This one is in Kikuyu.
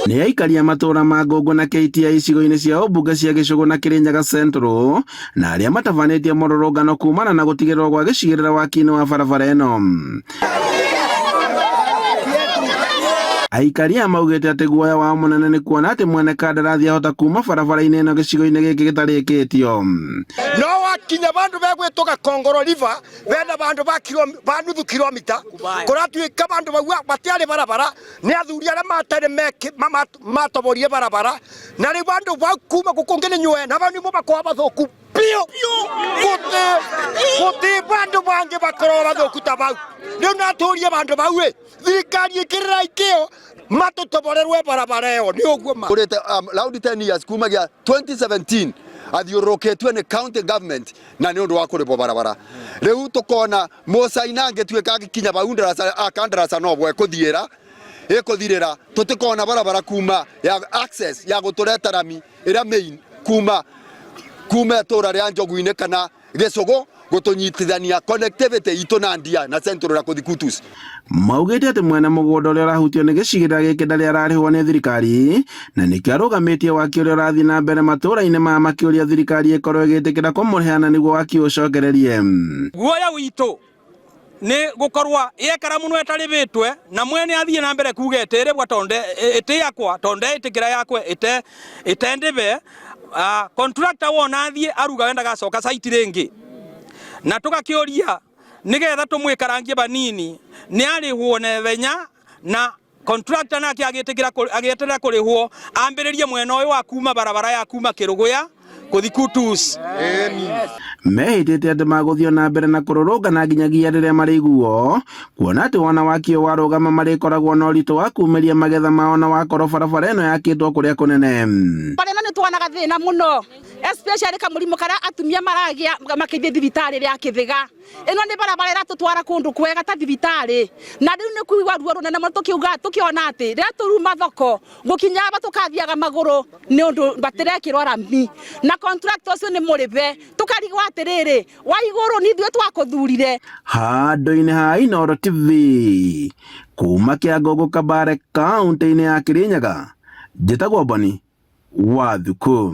Nĩ aikari a matũũra ma Ngũngũ na KTI icigo-inĩ cia ũmbunge cia Gĩcũgũ na Kĩrĩnyaga Central na arĩa matabanĩtie mũrũrũngano kumana na gũtigĩrĩrwo gwa gĩcigĩrĩra waki-inĩ wa barabara ĩno. Aikari aya maugĩte atĩ guoya wao mũnene nĩ kuona atĩ mwene kandarathi ahota kuma barabara-inĩ ĩno gĩcigo-inĩ gĩkĩ gĩtarĩkĩtio. No wakinya vandu vegwitwo Gakongoro River vena vandu va kilo va nuthu kilomita kuratuika vandu vau batiari barabara ni athuri aria matari matoborie barabara na riu vandu vau kuma gukungi ni nywe na vau nimo bakorwa bathuku biu guti guti vandu bangi bakorwa bathuku ta vau. Riu naturie vandu vau ĩ thirikari ikirira ikio matutoborerwe barabara ĩyo ni ũguo ma Urete round 10 years kumagia 2017 athiũrũrũkĩtue nĩ county government na nĩ ũndũ wa kũrĩbwo barabara. Rĩu tũkona mũcaina angĩtuĩka angĩkinya bau ndaraca akandaraca no bwe kũthiĩra ĩkũthirĩra tũtikona barabara kuma ya access ya gũtũreta rami ĩrĩa main kuma kuma itũra rĩa Njogu-inĩ kana Gĩcũgũ gũtũnyitithania connectivity itũ na Ndia na Central na kũthi Kutus. Maugĩte atĩ mwene mũgũnda ũrĩa ũrahutio nĩ gĩcigĩrĩra gĩkĩ ndarĩ ararĩhwo nĩ thirikari na nĩkĩo arũgamĩtie waki ũrĩa ũrathiĩ na mbere matũũra-inĩ maya makĩũria thirikari ĩkorwo ĩgĩtĩkĩra kũmũrĩha na nĩguo waki ũcokererie. Guoya witũ nĩ gũkorwa yekara mũno ĩtarĩbĩtwe na mwene athiĩ na mbere kuga ĩtĩrĩbwa tonde ĩtĩ yakwa tonde ĩtĩkĩra yakwe ĩte ĩtendĩbe. Contractor wona athiĩ aruga we ndagacoka site rĩngĩ, na tũgakĩũria nĩgetha tũmwĩkarangie banini nĩ arĩhwo nathenya na contractor nake agĩtĩkĩra agĩeterera kũrĩhwo ambĩrĩrie mwena ũyũ wa kuma barabara ya kuma Kĩrũgũya kũthi Kutus. Mehĩtĩte atĩ magũthiĩ na mbere na kũrũrũngana nginyagia rĩrĩa marĩiguo, kuona atĩ wona waki ũyũ warũgama marĩkoragwo na ũritũ wa kumĩria magetha mao na wakorwo barabara ĩno yakĩtwo kũrĩa kũnene. Barabara ĩno nĩ tuonaga thĩna mũno especially kamũrimũ karĩa atumia maragĩa makĩthiĩ thibitarĩ rĩa Kĩthĩga. Ĩno nĩ barabara ĩratũtwara kũndũ kwega ta thibitarĩ, na rĩu nĩ kuigua ruo rũnene mũno tũkiuga tũkĩona atĩ rĩrĩa tũruma thoko gũkinya aba tũkathiaga magũrũ nĩ ũndũ batirekĩrwo rami, na contractor ũcio nĩ mũrĩbe. Tũkarigwo atĩrĩrĩ, wa igũrũ nĩ ithuĩ twakũthurire. Handũ-inĩ ha Inooro TV, kuma Kĩangũngũ Kabare, kaũntĩ-inĩ ya Kĩrĩnyaga, njĩtagwo Boni wa Thukũ.